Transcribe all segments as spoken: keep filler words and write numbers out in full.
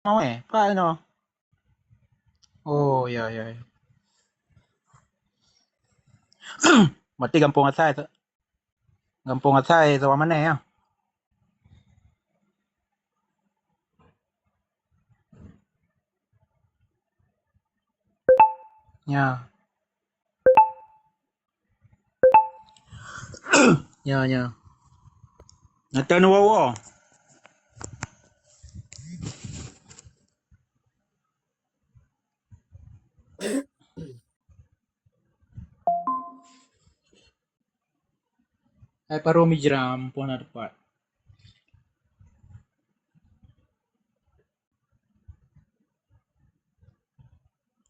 Mawé, pat inoe. Oh, ya, ya, ya. Berarti gampông asai tu. Gampông asai Sawan Mané, ya. Ya. Ya, ya. Nyata ni woe-woe. Hai paro mijram pun ada pat.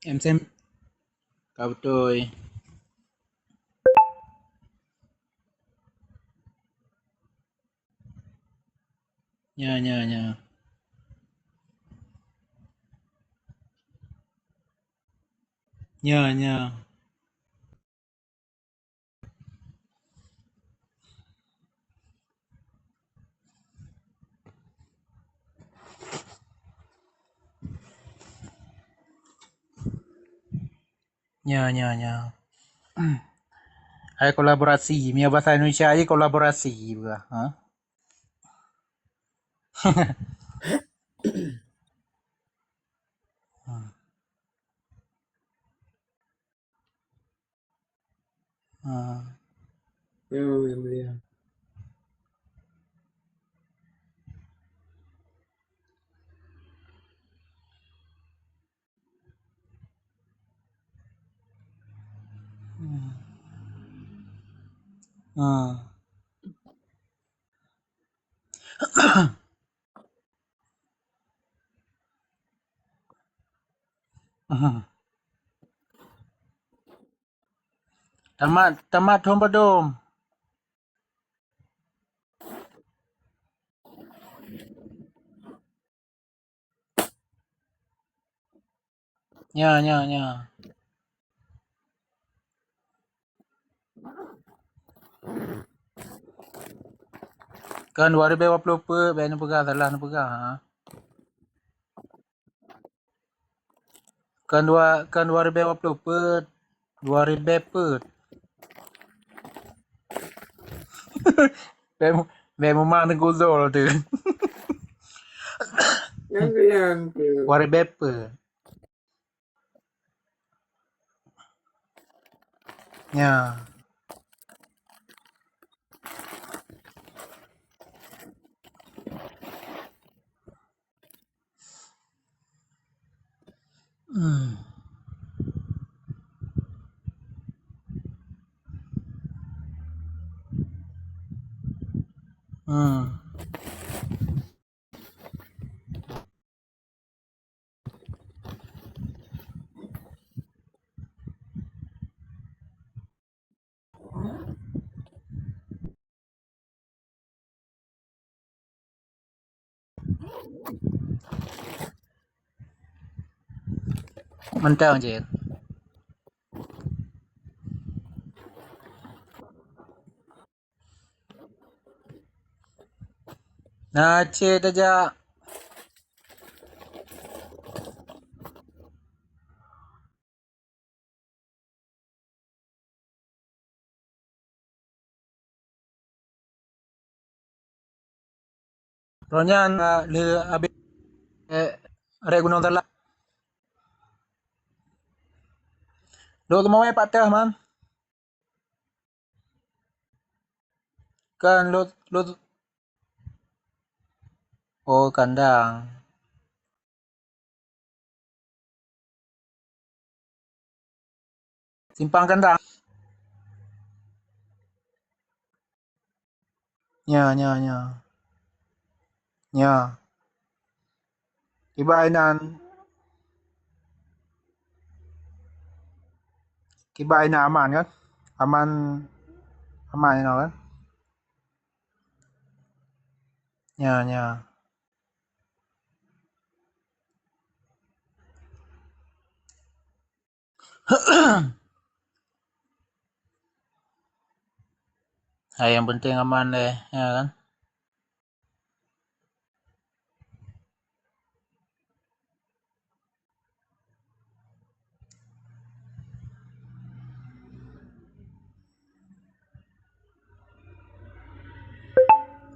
Em sem. Ka beutôi. Nya, nya, nya. Nya, nya. Nya, nya, nya. Hai kolaborasi. Mia bahasa Indonesia aja kolaborasi, bah, ha? Hmm. Ah. Yo, yang mulia. Hmm. Ah. Tamat, tamat thôn padum? Nya, nya, nya. Kan dua ribèe dua ploh peuet, bèk neupeugah, salah neupeugah, ha. Kan dua, kan dua ribèe dua ploh peuet, dua ribèe peuet. Bèk mu-, bèk mumang Teungku Zul tu. Nyang keu, nyang keu. Dua ribèe peuet. Nya. Hmm. Hmm. Mantap, Cik. Na cit aja. Roh nyan, ah, lheueh abéh, eh, rek Gunong Salak. Lôn teumawai pat teuh, man. Kan lôn, lôn, oh, kandang. Simpang Kandang. Nya, nya, nya. Nya. Kiban inan, kiban inan aman kan? Aman, aman inoe kan? Nya, nya. Hai, yang penting aman deh, ya kan?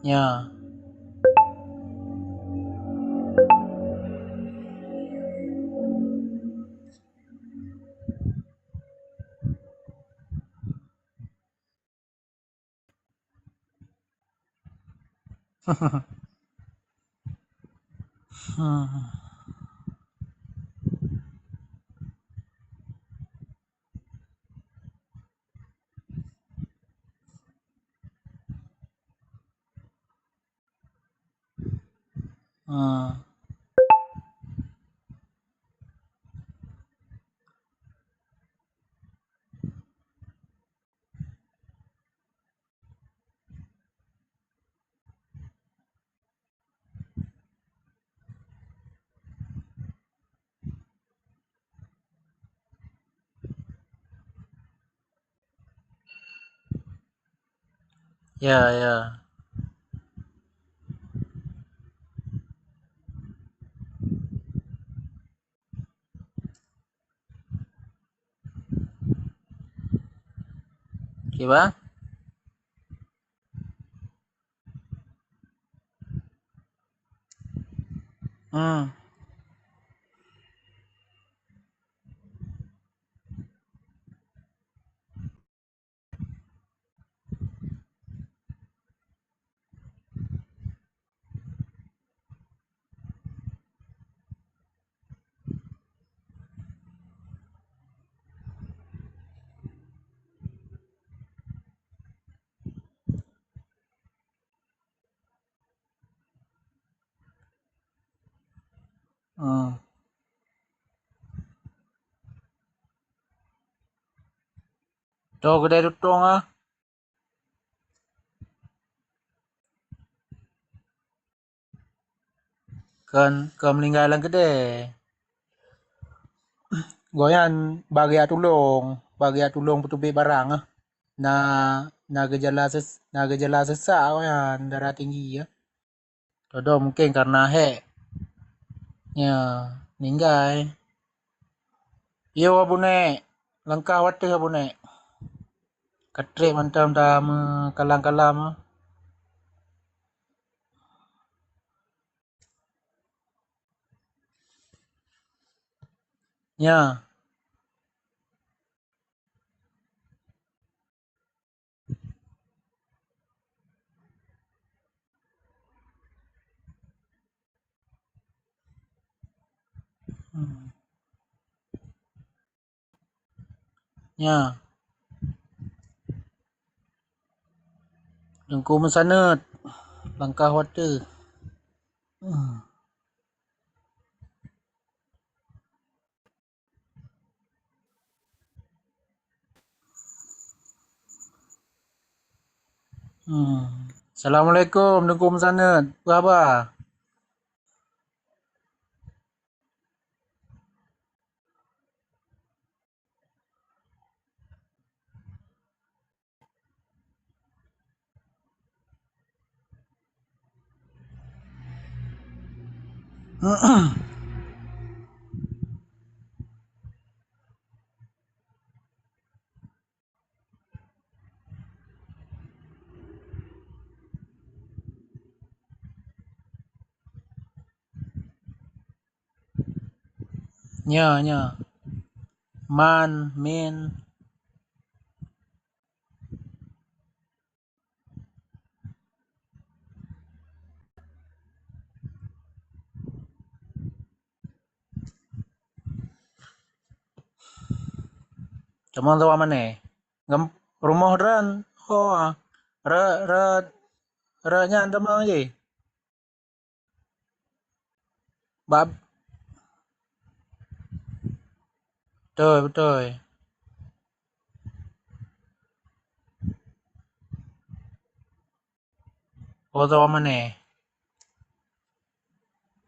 Ya. Hmm. Ah. Ya, ya. Kiban? Hmm. Ah. Toh keudè tutong ah. Kon, kon meuninggai lam keudè. Gobnyan bak geujak tulông, bak geujak tulông peuteubiet barang ah. Na, na geujala ses-, na geujala seusak gobnyan, darah tinggi ah. Dudoe mungken kareuna hék. Ya, ninggai. Yo, Abu Nek. Langkah watèe, Abu Nek. Ka trép mantong tameukalam-kalam. Ya. Hmm. Nya. Teungku meusaneut, langkah watèe. Hmm. Hmm. Assalamualaikum, Teungku meusaneut. Peue haba? Nya, nya. Man, min. Tamong sawa mané? Ngam rumoh droen. Oh, re, re, re nyan tamong jih. Bab. Beutôi, beutôi. Oh, sawa mané?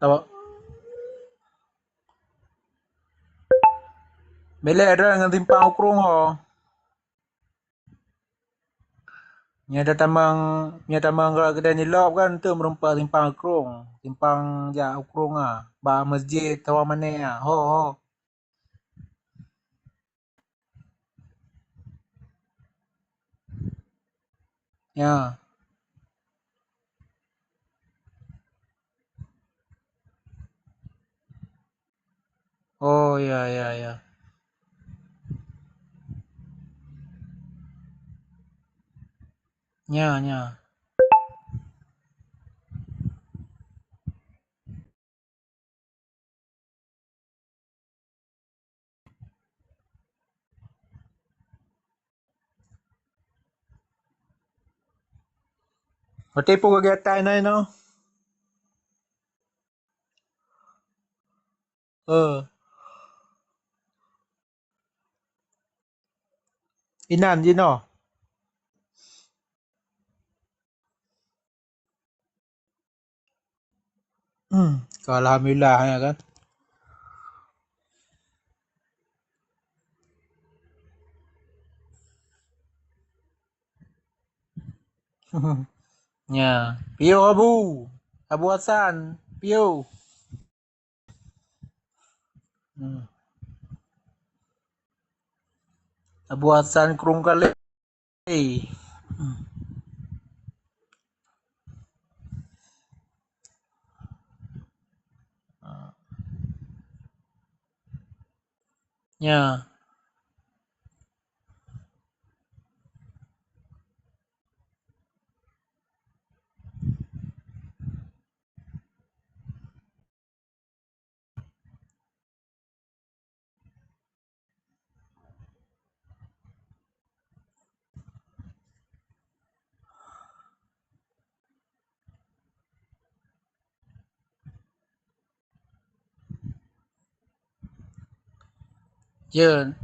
Sawa. Bèk lé droen ngon simpang u krueng ho. Nyoe tatamong, nyoe tamong keudè nilop kan, teuh meurumpok simpang u krueng, simpang jak u krueng ah, bak meuseujid sawa mané ah. Ho, ho. Ya. Oh, ya, ya, ya. Nya, nya. Watèe peue kegiatan na inoe? Eh. Inan jinoe. Hmm, ka alhamdulillah, ya kan? Ya, piôh Abu, Abu Hasan, piôh. Hmm. Abu Hasan Krueng Kalé. Hmm. Ya. Jeuet.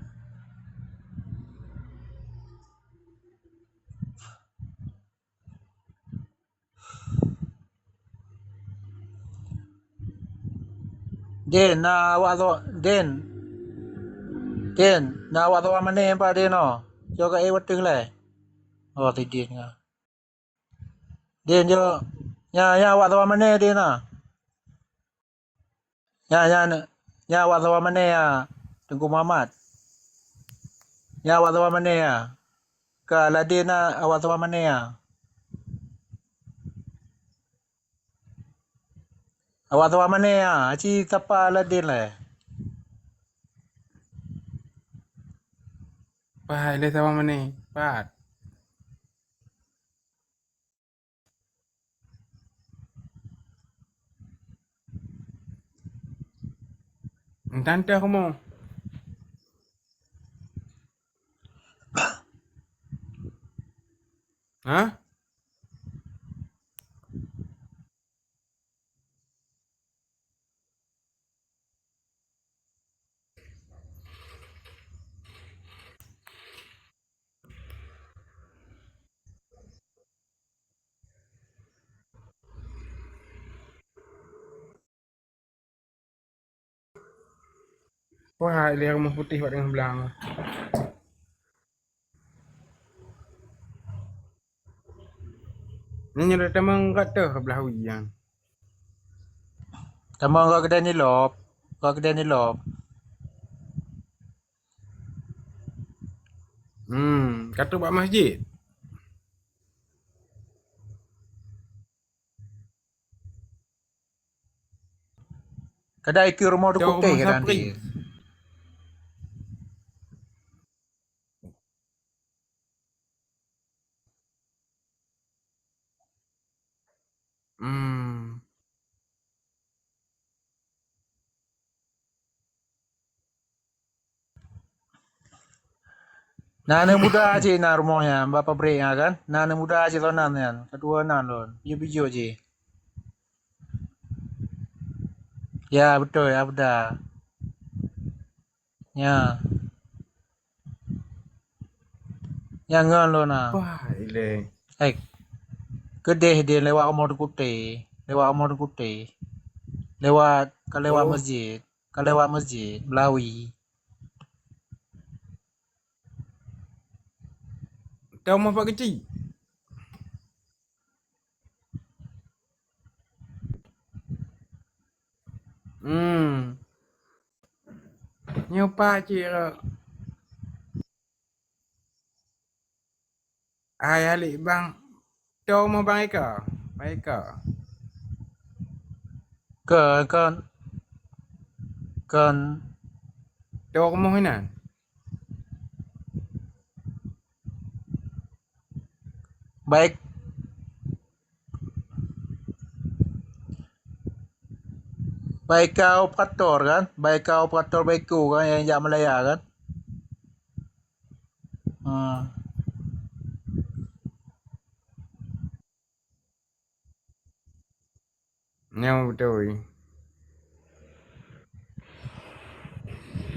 Den, na awak Sawa-, Den. Den, na awak Sawa Mané pat Den oh. Cok ka ék wateuh lé. Oh, ti Den ka. Den, jok. Nya, nya awak Sawa Mané Den na. Nya, nya, nya awak Sawa Mané ya, Teungku Muhammad. Nya awak Sawa Mané ya. Ka Aladin na awak Sawa Mané ya. Awak Sawa Mané ya, aci sapa Aladin lé. Pat lé Sawa Mané, pat. Tante kamu. Hah? Wah, ilèe rumoh putéh bak teungoh blang. Nyoe nyoe tamong kat teuh blah wie nyan. Tamong kat keudè nilop, kat keudè nilop. Hmm, ka trok bak masjid. Kadang ikeue rumoh Teungku Teh kadang Sapri. Hmm. Na aneuk muda cit na rumoh nyan, bak pabrik nyan kan. Na aneuk muda cit lôn nan nyan, keudua nan lôn, bijôh-bijôh cit. Ya, beutôi, Abda. Ya. Nyang ngon lôn na. Wah, ilèe. Eh, keudeh dia lewat rumoh Teungku Teh, lewat rumoh Teungku Teh. Lewat, ka lewat masjid, ka lewat masjid, Belawi. Tau mah Pak Keuchik. Hmm. Nyoe Pak Cik Rot. Hai Alik Bang. Tau mah Bang Eka. Bang Eka. Kon, kon, kon. Tok rumoh inan. Baik. Baik ka operator kan? Baik ka operator Baiko kan yang jak Malaya kan? Ha. Nyoe beutôi.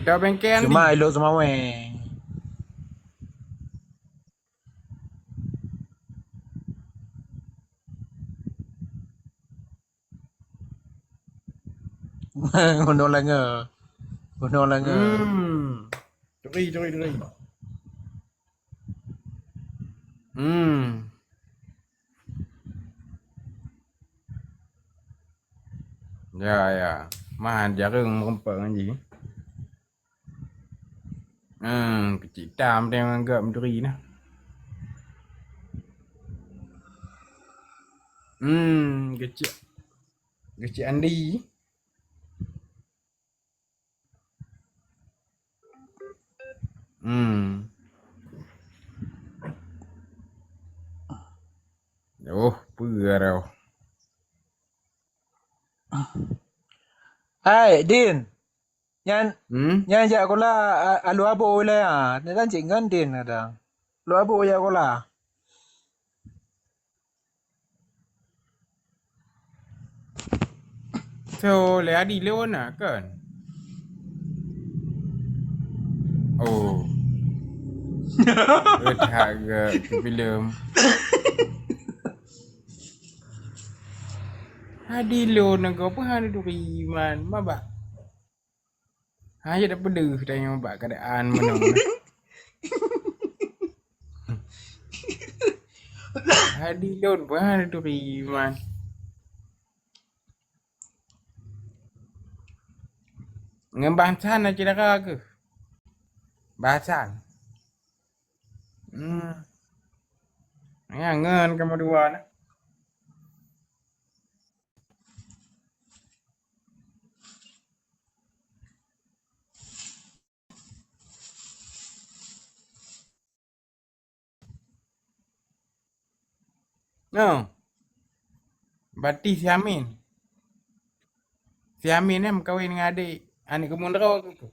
Dak bengke Andi. Cuma ilok seumaweng. Gunong Lange. Gunong Lange. Hmm. Turi, turi, turi. Hmm. Ya, ya. Man jareueng meureumpok ngon jih. Hmm, keucik tam teuh ngon gak meuturi nah. Hmm, keucik. Keucik Andi. Hmm. Oh, peue roh. Hai, Din. Nyan, hmm? Nyan jak kola a-, alu abo wilayah. Nyan kan cit ngon Din kadang. Alu abo jak kola. So, lé Adi lôn na kan? Oh. Beuthat geuh filem. Adi lôn na gob hana duri man, mabak. Hai, ya dak peudeuh tanyoe bak keadaan meunoe. Hai, di lôn pun hana turi iman. Ngon Bah Hasan na syedara keuh? Bah Hasan. Hmm. Ya, ngon kamoe dua na. No. Berarti si Amin. Si Amin nyan meukawen ngon adék aneuk keumun droe keuh.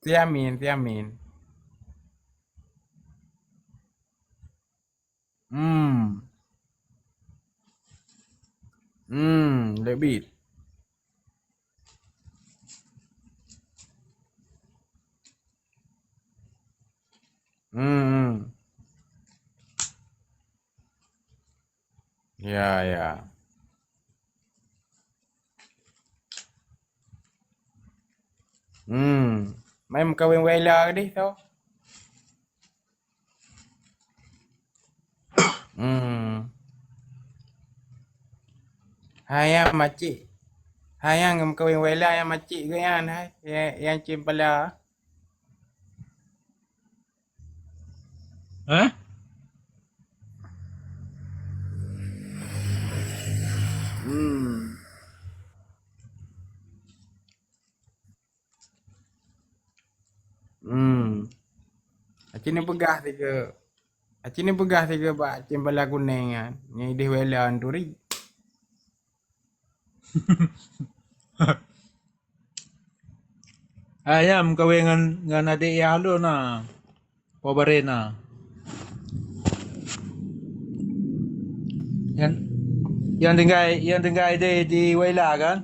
Si Amin, si Amin. Hmm. Hmm, leubit. Hmm, hmm. Ya, ya. Hmm. Mai meukawen Waila deh tau. Hmm. Hai nyang macik. Hai nyang meukawen Waila nyang macik geuh nyan hai. Nyang, nyang cempala. Hah? Hmm. Hmm. Aci ni peugah tiga. Aci ni peugah tiga bak cempala kuneng kan. Nyang ideh Waila turi. Ayam kawin ngan, ngan adék yah lôn na. Po barena. Nyang, nyang tinggai, nyang tinggai di, di Waila kan?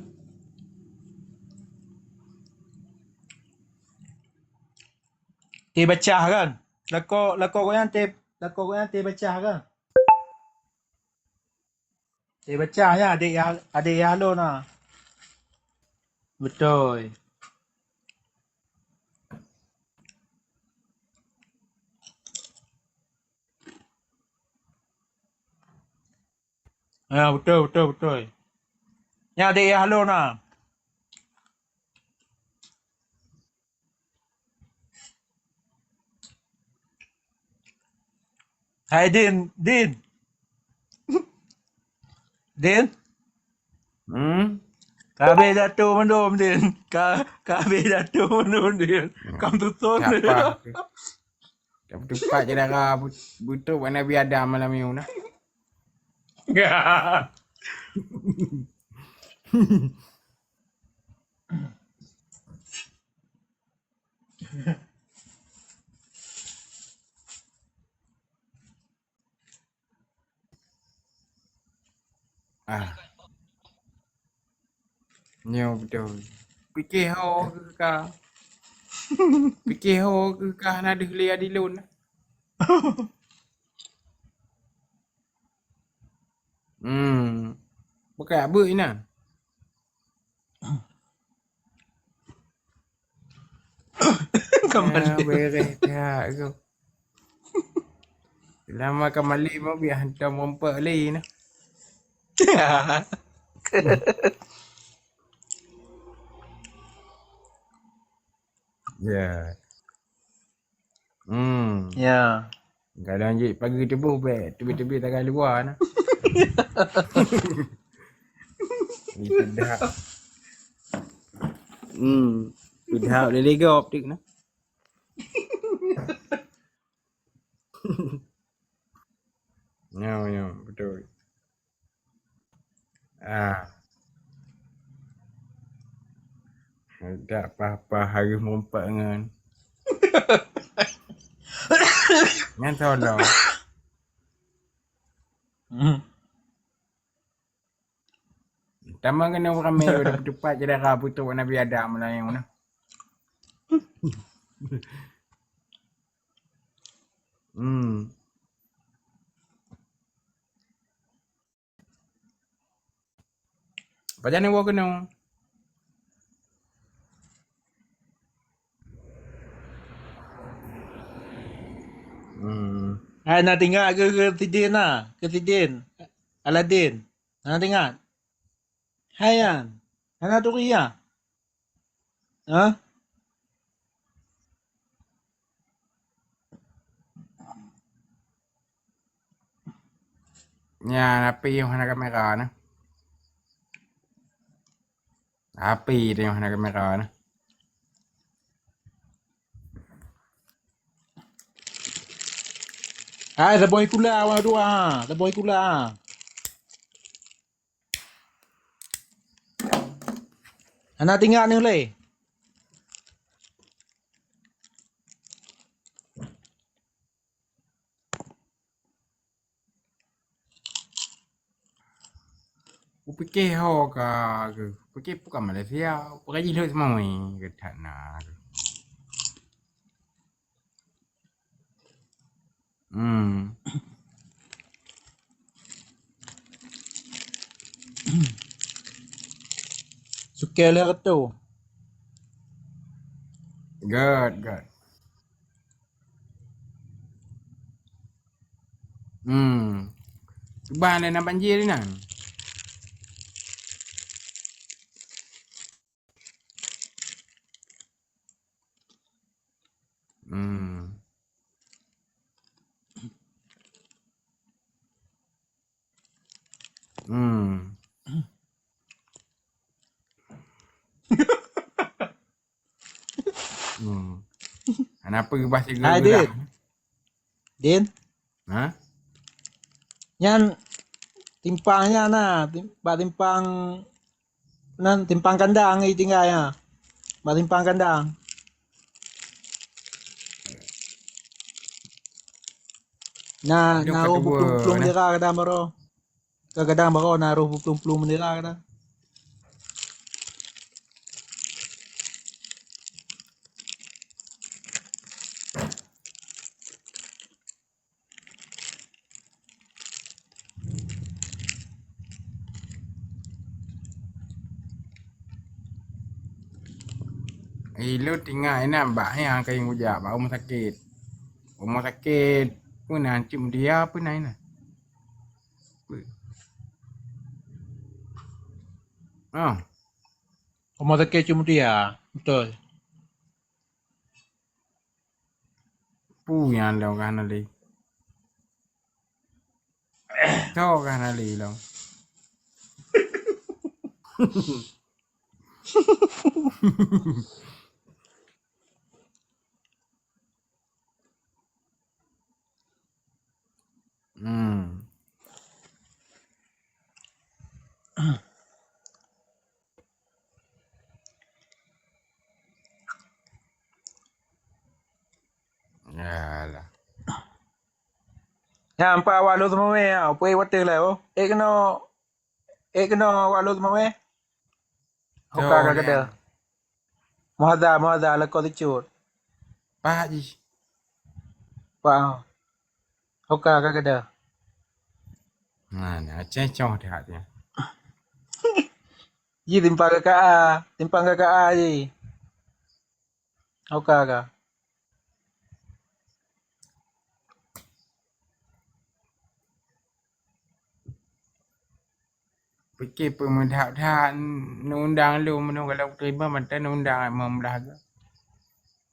Teuh bacah kan? Lakoe, lakoe gobnyan teuh, lakoe gobnyan teuh bacah kan? Teuh bacah nyan, adék yah, adék yah lôn na. Beutôi. Ya, beutôi, beutôi, beutôi. Nyan adék yah lôn na. Hai Din, Din. Din. Hmm. Ka habéh dato mandum, Din. Ka, ka habéh dato mandum, Din. Kam tutoe. Siapa? Ka tupat je dara bu-, butrok bak Nabi Adam malam nyoe nah. Ah. Nyoe beutôi. Pike ho keu ka. Pike ho keu ka hana deuh lé adilon. Hmm. Bukai abeuek inan. Ka malèe. Ah, bereh pihak tu. Lama ka malèe mau biar hantom rompok lé nah. Ya. Hmm. Ya. Kadang jih pagi tuboh bèk, teubiet-teubiet tagah luwa nah. Itu dah. Hmm. Itu dah lé-lé gop tik nah. Nyoe, nyoe, beutôi. Ah. Dak pah-pah harus meurumpok ngon. Nyan tolong. Hmm. Tamong keunoe ramé udah tupat je dara butrok Nabi Adam lah nyoe nah. Hmm. Pajan neuwoe keunoe? Hmm. Hai, na teuingat keu, keu sidin na, keu sidin. Aladin. Na teuingat? Hai nyan. Hana turi ya? Hah? Nyan, api nyoe hana kamera nah. Api nyoe hana kamera nah. Hai, saboh kula awak dua, ha. Saboh kula, ha. Hana teuingat neuh lé. Kupike ho ka, kupike bukan Malaysia, bukan jih lheueh seumawé, keu that na. Hmm. Sukée lheueh reutôh. Good, good. Hmm. Cuba anda nak banjir ni nah. Hmm. Hmm. Hmm. Kenapa geuba sigoe? Hai, Din. Din. Ha? Nyan timpang nyan na, tim-, bak timpang nan timpang kandang i tinggai ha. Bak timpang kandang. Na, na roh buplueng-plueng bendera kadang baroe. Kadang baroe na roh buplueng-plueng bendera kadang. Eh, lôn teuingat inan bak nyang kayém kujak bak rumoh sakét. Rumoh sakét peue nan, Cik Mutia peue nan inan? Peue? Ah. Rumoh sakét Cik Mutia, beutôi. Peue nyang lôn ka hana lé? Soe ka hana lé lôn? Hmm. Yalah. Nyan pat awak lôn teumawé, ha, peue watèe lé, oh. Eh, keunoe, eh, keunoe awak lôn teumawé. Hoka ka geuda. Muhadha, muhadha, lakoe sicut. Pahat jih. Wah. Hoka ka geuda. Nah, nah, ceh coh that nyan. Ji timpang K K A, timpang K K A ji. Hoka ka. Pike peumeudah-dah neundang lôn, meunyoe kalau teurimong mantong neundang meumeudah geuh.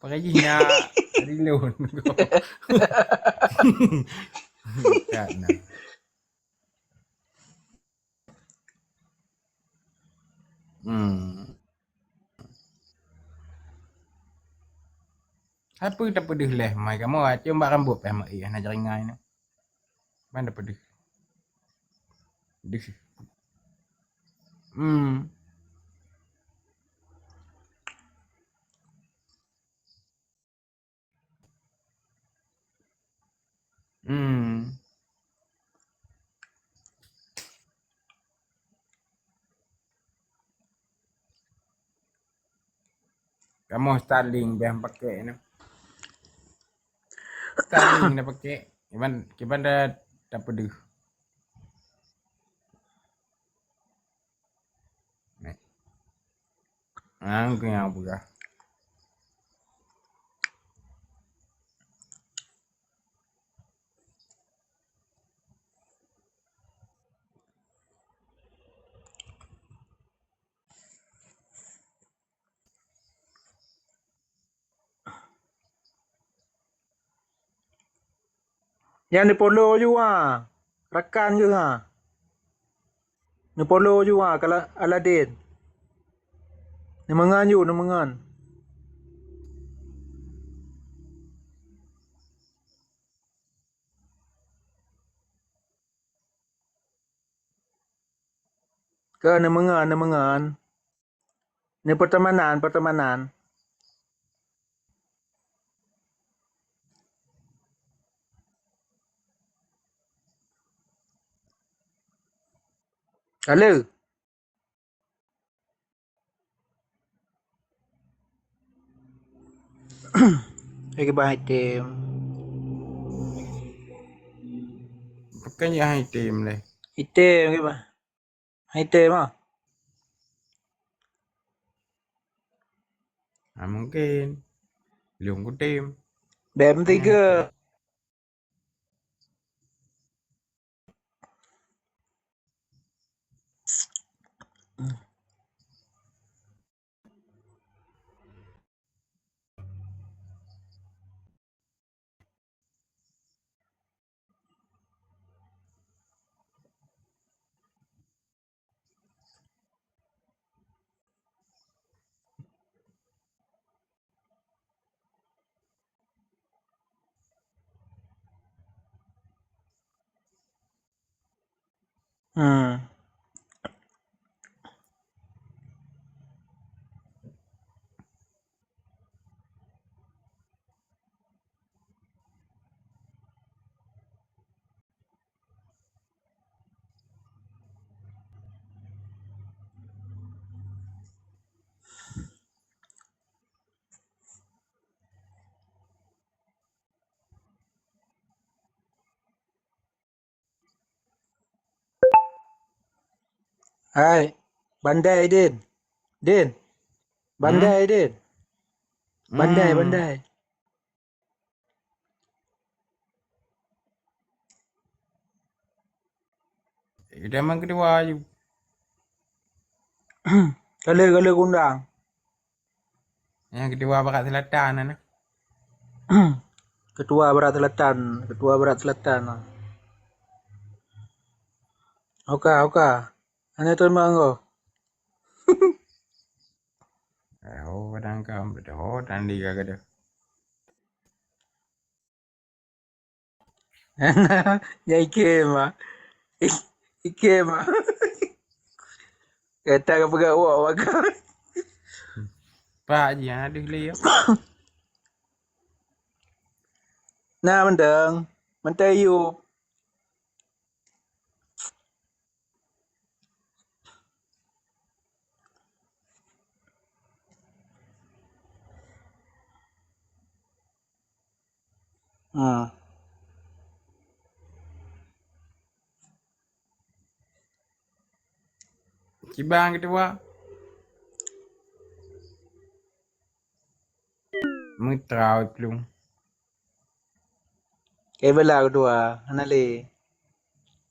Pakai jih na di lôn. Tak na. Hmm. Hai peue tapeudeuh lé mai kamoe, acok bak rambot pih mai hana jaringan nyoe. Ban tapeudeuh. Deuh. Hmm. Hmm. Kamoe Starlink beh pakèk nyoe. Starlink na pakèk. Kiban, kiban da tapeudeuh. Neh. Nyan keuh nyang peugah. Nyan neupolo ju ha, rakan geuh ha. Neupolo ju ha, kala Aladin. Neumeungan ju, neumeungan. Keu neumeungan, neumeungan. Neupeuteumanan, peuteumanan. Halo. Eh, kiban item. Bukan ya item leh. Item kiban. Hai tem ah. Ah, mungkin. Lôn kutem. Bem tiga. Hmm. Hai, bandai, Din. Din. Bandai, Din. Bandai, bandai. Idaman keudua aju. Ka lheueh, ka lheueh kuundang. Nyang keudua Barat Selatan na. Ketua Barat Selatan, ketua Barat Selatan. Oka, oka. Hana teuma engko. Ho kadang kam, ho tandi ka gadoh. Ya iké ma. Iké ma. Kata ka peugah wak wak ka. Pak ji hana deuh lé ya. Nah mantong, mantong yub. Hmm. Kiban keudua. Meutrau plueng. Keu bela keudua, hana lé.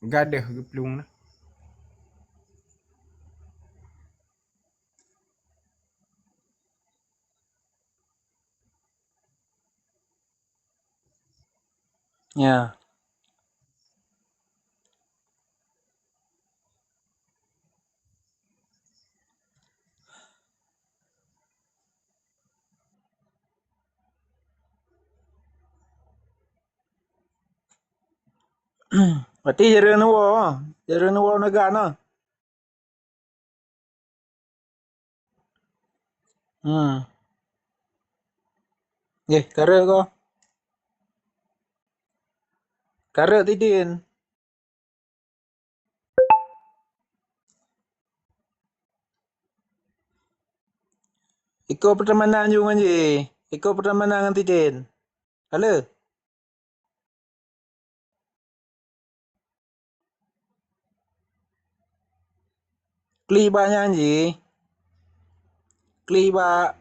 Gadoh geuplueng na. Ya. Berarti jareung neuwoe, jareung neuwoe neugan na. Hmm. Nggih, kareuek ko. Kareuek tidin. Iko peutamanan ju ngon ji. Iko peutamanan ngon tidin. Halo. Klik bak nyan ji. Klik bak,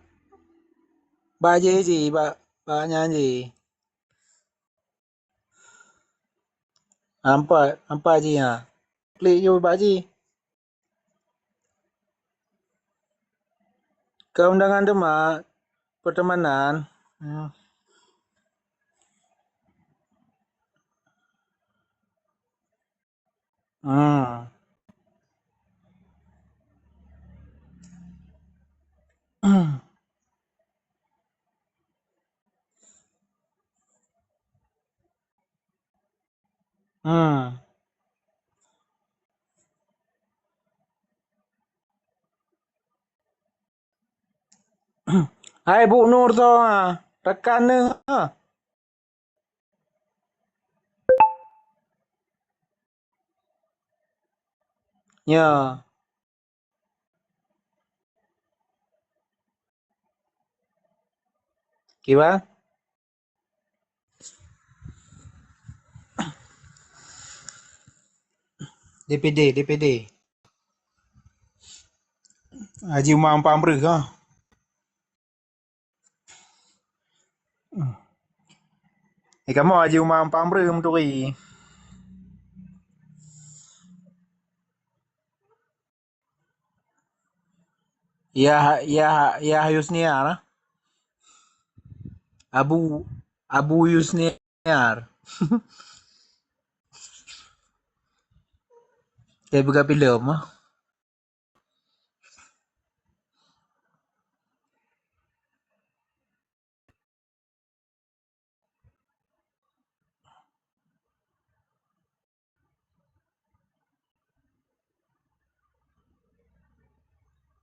bak ji ji, bak, bak nyan ji. Nampak, nampak ji ha. Klik ju bak ji. Keu undangan teuma peutamanan. Hmm. Hmm. Hmm. Hai Bu Nur soe, rakan neuh ha? Ya. Kiban? D P D, D P D. Haji Umar Empat Breuh ha. Eh, kamoe Haji Umar Empat Breuh meuturi. Yah, Yah, Yah Yusniar. Abu, Abu Yusniar. Dia buka filem ah.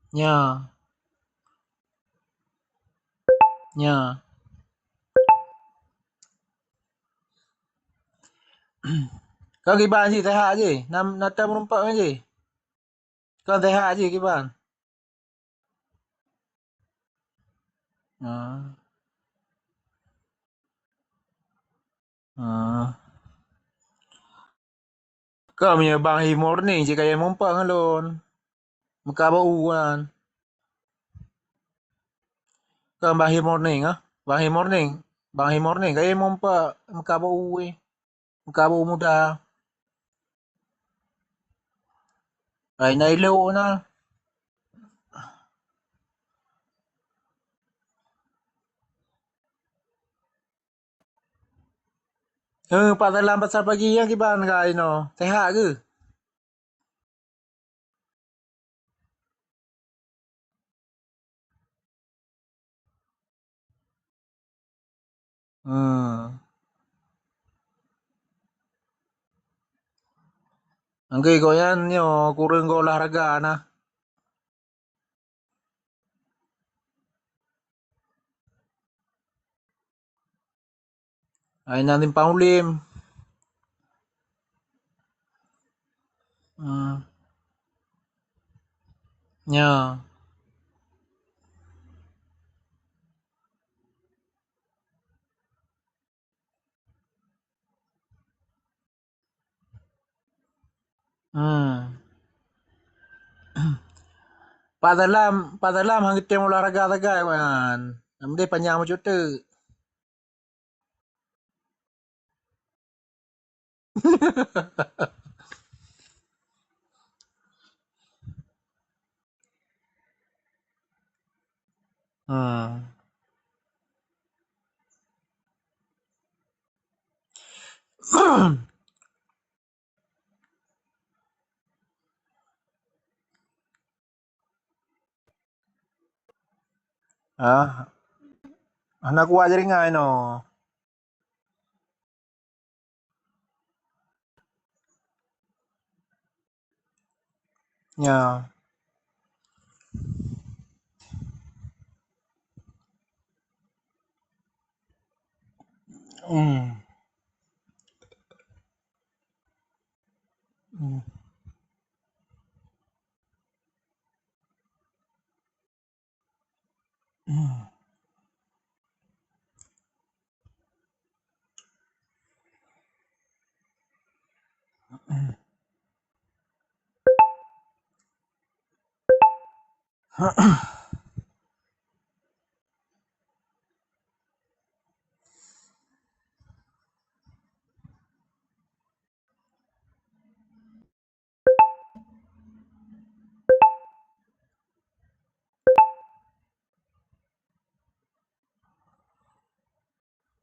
Nya. Nya. Kau kiban ji sehat ji. Nam nata meurumpak ji. Kon sehat ji kiban. Ah. Ah. Kau meunyoe Bang Hi Morning cit kayém mumpak ngon lôn. Meuka bak u kan. Kau Bang Hi Morning ah. Bang Hi Morning. Bang Hi Morning kayém mumpak meuka bak u weh. Meuka bak u muda. Ai na ilok na. Eh, Pak Salam pasal pagi nyang kiban ka inoe. Sehat ke? Hmm. Anggoi gobnyan nyoe kureueng geuolahraga na. Ai na simpang ulem. Hmm. Nyo. Hmm. Pak Salam, Pak Salam han geutem olahraga sagai wan. Nam deh panyang bacut teuk. Hmm. Ah, hana kuat jaringan inoe. Ya. Hmm. Hmm.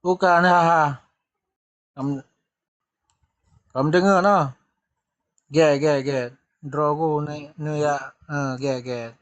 Bukan, ha, ha. Kam, kam deungoe noh. Gèt, gèt, gèt. Droe ku neu-, neuyak, ha, gèt, gèt.